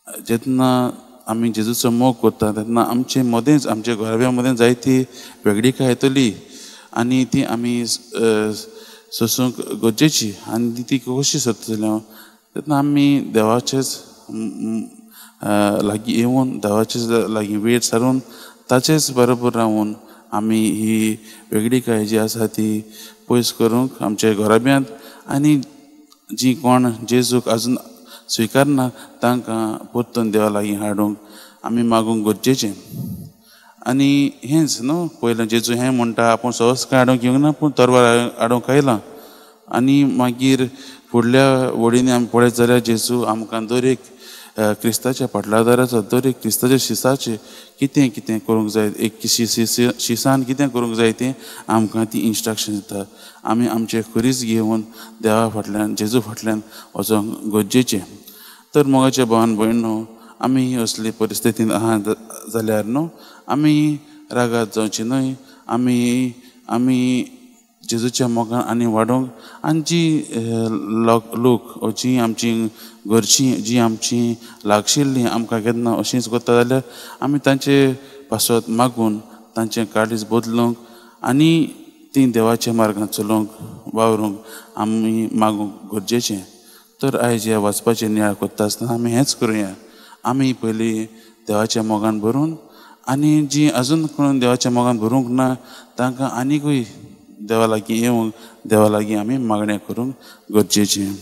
जेन्ना आमी जेजूचो मोग करता तेन्ना आमचे मदेंच आमच्या घराब्या मदें जायती वेगळीकाय येतली आनी ती आमी सोसूंक गरजेची आनी ती कशी सोदतली हांव तेन्ना आमी देवाचेच लागीं येवन देवाचेच लागीं वेळ सारून ताचेच बरोबर रावून आमी ही वेगळीकाय जी आसा ती पयस करूंक आमच्या घराब्यांत आनी जी कोण जेजूक आजून स्विकारना तांकां परतून देवा लागीं हाडूंक आमी मागूंक गरजेचें। आनी हेंच न्हू पयलें जेजू हें म्हणटा आपूण सहज हाडूंक येवंक ना पूण तरवार हाडूंक आयलां। आनी मागीर फुडल्या वडींनी आमी पळयत जाल्यार जेजू आमकां दर एक क्रिस्ताच्या फाटलादाराचो दर एक क्रिस्ताच्या शिसाचें कितें कितें करूंक जाय, एक शिसान कितें करूंक जाय तें आमकां ती इन्स्ट्रक्शन दिता। आमी आमचें खुरीस घेवन देवा फाटल्यान जेजू फाटल्यान वचोंक गरजेचें। तर मोगाच्या भावान भयणो आमी असली परिस्थितीन आहा जाल्यार न्हू आमी रागात जावची न्हय, आमी आमी जेजूच्या मोगान आनी वाडोवंक आनी जी लोक जी आमची घरचीं जी आमची लागशिल्लीं आमकां केन्ना अशींच करता जाल्यार आमी तांचे पासत मागून तांचें काळीज बदलूंक आनी ती देवाच्या मार्गान चलोवंक वावरूंक आमी मागूंक गरजेचें। तर आयज ह्या वाचपाचें नियाळ करता आसतना आमी हेंच करुया, आमी पयलीं देवाच्या मोगान भरून आनी जी आजून कोण देवाच्या मोगान भरूंक ना तांकां आनीकूय देवा लागीं येवंक देवा लागीं आमी मागणें करूंक गरजेचें।